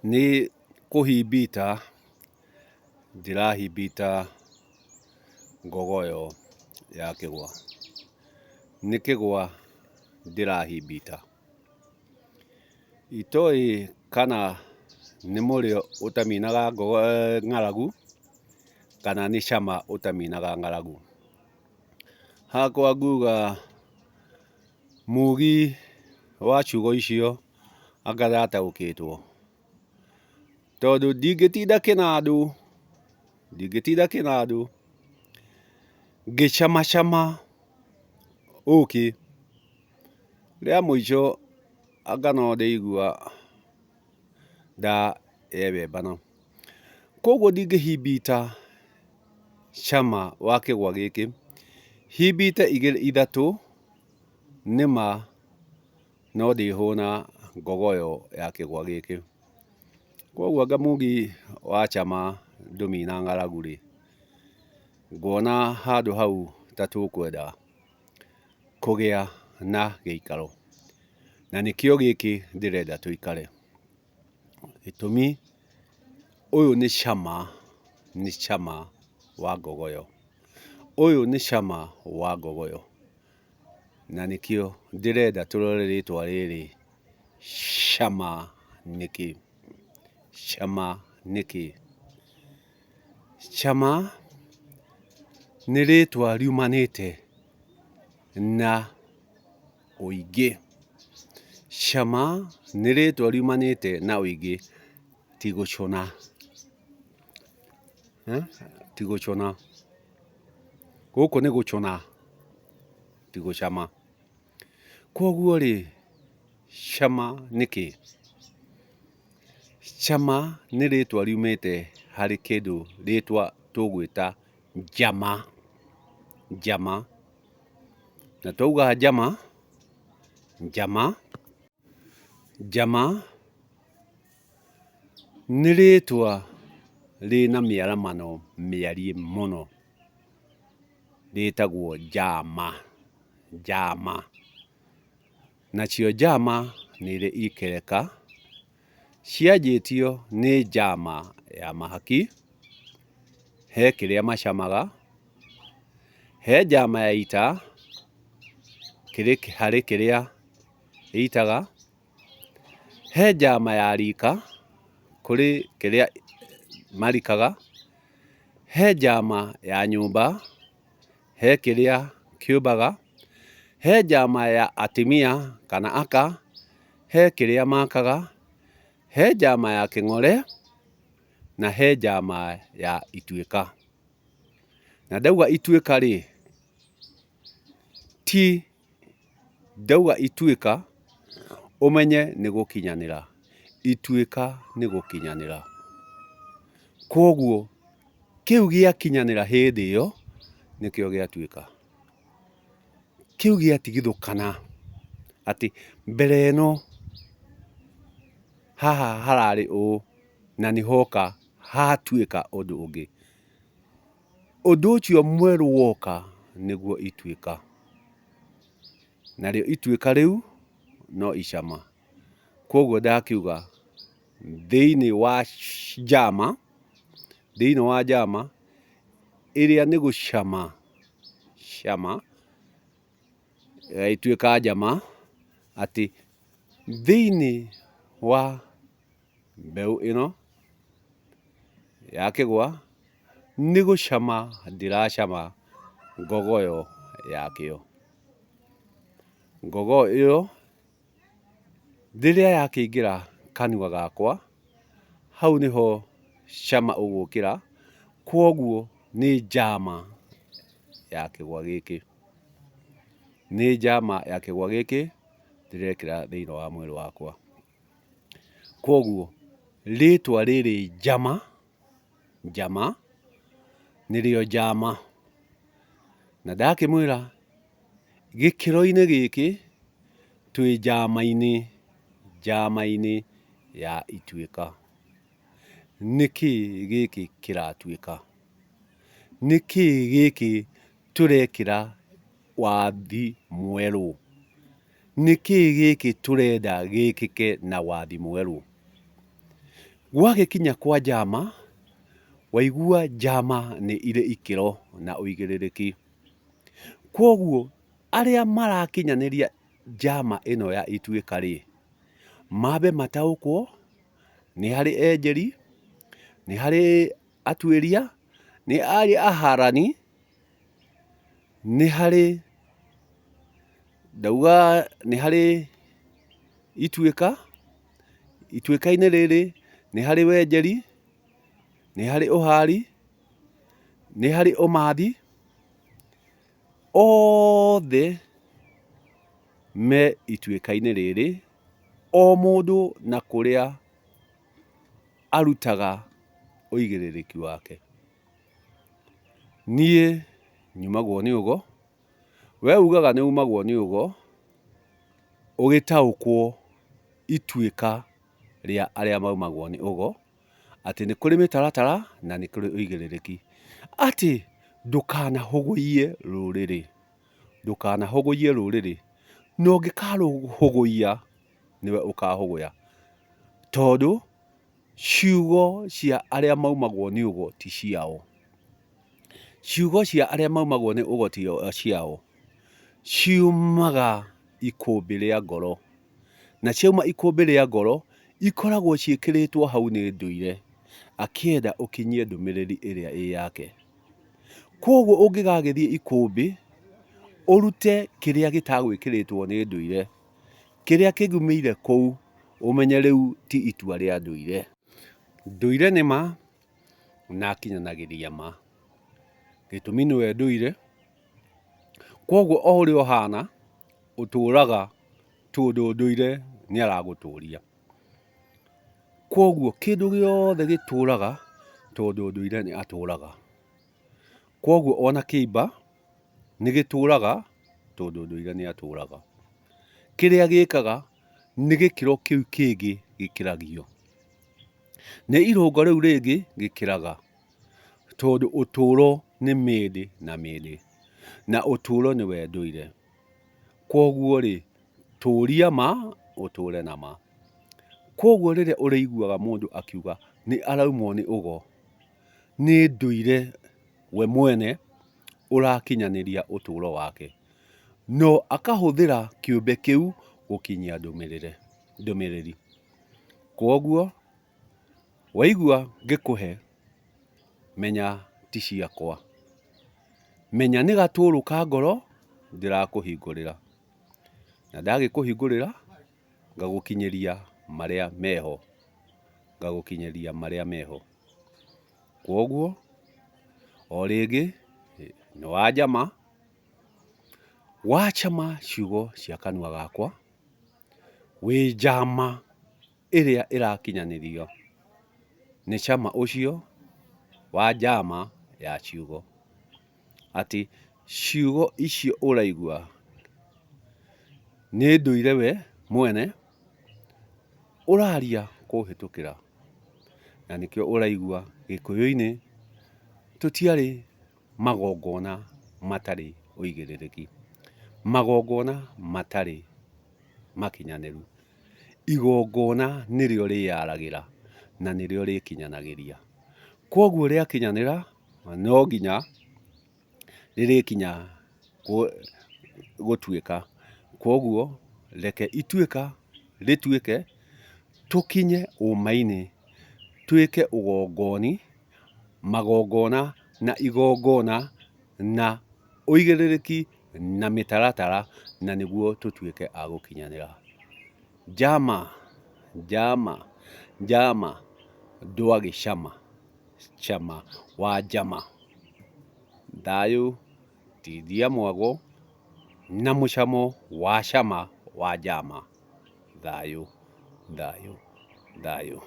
Nĩ kũhimbita ndĩrahimbita ngogoyo ya kĩgwa. Nĩ kĩgwa ndĩrahimbita. Itoĩ kana nĩ mũrĩo ũtaminaga ng'aragu kana nĩ cama ũtaminaga ng'aragu. Hakwa nguga mugi wa ciugo icio anga ndataũkĩtwo, tondũ ndingĩtinda kĩnandũ, ndingĩtinda kĩnandũ ngĩcamacama ũkĩ, rĩa mũico anga no ndĩigua ndayebembana. Koguo ndingĩhimbita cama wa kĩgwa gĩkĩ, himbite igĩrĩ ithatũ nĩma no ndĩhũna ngogoyo ya kĩgwa gĩkĩ. Koguo anga mugi wa cama ndũmina ng'aragu rĩ, nguona handũ hau ta tũkwenda kũgĩa na gĩikaro, na nĩkĩo gĩkĩ ndĩrenda tũikare. Gĩtũmi, ũyũ nĩ cama, nĩ cama wa ngogoyo, ũyũ nĩ cama wa ngogoyo, na nĩkĩo ndĩrenda tũrore rĩtwa rĩrĩ cama nĩkĩ, cama nĩkĩ? Cama nĩ rĩtwa riumanĩte na ũingĩ. Cama nĩ rĩtwa riumanĩte na ũingĩ, ti gũcũna, ti gũcũna. Gũkũ nĩ gũcũna ti gũcama. Kwoguo rĩ, cama nĩ kĩ? Cama nĩ rĩtwa riumĩte harĩ kĩndũ rĩtwa tũgwĩta njama, njama. Na twauga njama, njama, njama nĩ rĩtwa rĩna mĩaramano mĩariĩ mũno, rĩtagwo njama, njama. Nacio njama nĩ irĩ ikereka, cianjĩtio nĩ njama ya mahaki, he kĩrĩa macamaga, he njama ya ita, harĩ kĩrĩa ĩitaga, he njama ya rika, kũrĩ kĩrĩa marikaga, he njama ya nyũmba, he kĩrĩa kĩũmbaga, he njama ya atumia kana aka, he kĩrĩa makaga, he njama ya kĩng'ore na he njama ya ituĩka. Na ndauga ituĩka rĩ, ti ndauga ituĩka ũmenye nĩ gũkinyanĩra, ituĩka nĩ gũkinyanĩra. Kwoguo kĩu gĩakinyanĩra hĩndĩ ĩyo nĩkĩo gĩatuĩka. Kĩu gĩatigithũkana atĩ mbere ĩno haha hararĩ ũũ na nĩhoka hatuĩka ũndũ ũngĩ. Ũndũ ũcio mwerũ woka nĩguo ituĩka. Narĩo ituĩka rĩu no icama. Kwoguo ndakiuga thĩinĩ wa njama, thĩinĩ wa njama ĩrĩa nĩ gũcama cama, ĩgagĩtuĩka njama atĩ thĩinĩ wa mbeũ ĩno ya kĩgwa nĩ gũcama ndĩracama ngogoyo yakĩo. Ngogoyo ĩyo rĩrĩa yakĩingĩra kanua gakwa, hau nĩho cama ũgũkĩra, kwoguo nĩ njama ya kĩgwa gĩkĩ. Nĩ njama ya kĩgwa gĩkĩ ndĩrekĩra thĩiniĩ wa mwĩrĩ wakwa. Kwoguo rĩtwa rĩrĩ njama, njama nĩrĩo njama. Na ndakĩmwĩra gĩkĩro-inĩ gĩkĩ twĩ njama-inĩ, njama-inĩ ya ituĩka. Nĩkĩ gĩkĩ kĩratuĩka? Nĩkĩ gĩkĩ tũrekĩra wathi mwerũ? Nĩkĩ gĩkĩ tũrenda gĩkĩke na wathi mwerũ? Gwagĩkinya kwa njama, waigua njama nĩ irĩ ikĩro na ũigĩrĩrĩki. Kwoguo arĩa marakinyanĩria njama ĩno ya Ituĩka rĩ, mambe mataũkwo nĩ harĩ enjeri, nĩ harĩ atuĩria, nĩ harĩ aharani, nĩ harĩ ndauga nĩ harĩ Ituĩka, Ituĩka-inĩ rĩrĩ nĩ harĩ wenjeri, nĩ harĩ ũhari, nĩ harĩ ũmathi, othe me ituĩka-inĩ rĩrĩ, o mũndũ na kũrĩa arutaga ũigĩrĩrĩki wake. Niĩ nyumagwo nĩ ũgo, we ugaga nĩ umagwo nĩ ũgo, ũgĩtaũkwo ituĩka rĩa arĩa maumagwo nĩ ũgo, atĩ nĩ kũrĩ mĩtaratara na nĩ kũrĩ ũigĩrĩrĩki. Atĩ ndũkanahũgũiye rũrĩrĩ, ndũkanahũgũiye rũrĩrĩ, na ũngĩkarũhũgũiya nĩwe ũkahũgũya. Tondũ ciugo cia arĩa maumagwo nĩ ũgo ti ciao. Ciugo cia arĩa maumagwo nĩ ũgo ti ciao, ciumaga ikũmbĩ rĩa ngoro. Na ciauma ikũmbĩ rĩa ngoro, ikoragwo ciĩkĩrĩtwo hau nĩ ndũire, akĩenda ũkinyie ndũmĩrĩri ĩrĩa ĩ yake. Kwoguo ũngĩgagĩthiĩ ikũmbĩ, ũrute kĩrĩa gĩtagwĩkĩrĩtwo nĩ ndũire, kĩrĩa kĩgũmĩire kũu, ũmenye rĩu ti itua rĩa ndũire. Ndũire nĩ ma, na akinyanagĩria ma. Gĩtũmi nĩwe ndũire, kwoguo o ũrĩa ũhana, ũtũraga tondũ ndũire nĩ aragũtũria. Kwoguo kĩndũ gĩothe gĩtũraga tondũ ndũire nĩ atũraga. Kwoguo ona kĩimba nĩ gĩtũraga tondũ ndũire nĩ atũraga. Kĩrĩa gĩkaga nĩ gĩkĩro kĩu kĩngĩ gĩkĩragio. Nĩ irũngo rĩu rĩngĩ gĩkĩraga, tondũ ũtũro nĩ mĩndĩ na mĩndĩ, na ũtũro nĩwe ndũire. Kwoguo rĩ, tũria ma, ũtũre na ma. Kwoguo rĩrĩa ũrĩiguaga mũndũ akiuga nĩ araumwo nĩ ũgo, nĩ ndũire we mwene ũrakinyanĩria ũtũro wake, no akahũthĩra kĩũmbe kĩu gũkinyia ndũmĩrĩri. Kwoguo waigua ngĩkũhe menya ti ciakwa, menya nĩ gatũrũ ka ngoro ndĩrakũhingũrĩra, na ndagĩkũhingũrĩra ngagũkinyĩria marĩa meho, ngagũkinyĩria marĩa meho. Kwoguo o rĩngĩ nĩ wanjama, wacama ciugo cia kanua gakwa, wĩ njama ĩrĩa ĩrakinyanĩrio nĩ cama ũcio wa njama ya ciugo. Atĩ ciugo icio ũraigua nĩ ndũire we mwene ũraria kũhĩtũkĩra. Na nĩkĩo ũraigua gĩkũyũ-inĩ tũtiarĩ magongona matarĩ ũigĩrĩrĩki, magongona matarĩ makinyanĩru. Igongona nĩrĩo rĩyaragĩra na nĩrĩo rĩkinyanagĩria. Kwoguo rĩakinyanĩra no nginya rĩrĩkinya gũtuĩka. Kwoguo reke ituĩka rĩtuĩke, tũkinye ũma-inĩ, twĩke ũgongoni, magongona na igongona na ũigĩrĩrĩki na mĩtaratara na nĩguo tũtuĩke a gũkinyanĩra. Njama, njama, njama ndwagĩcama, cama wa njama. Thayũ tindia mwago na mũcamo wa cama wa njama. Thayũ, thayũ, thayũ.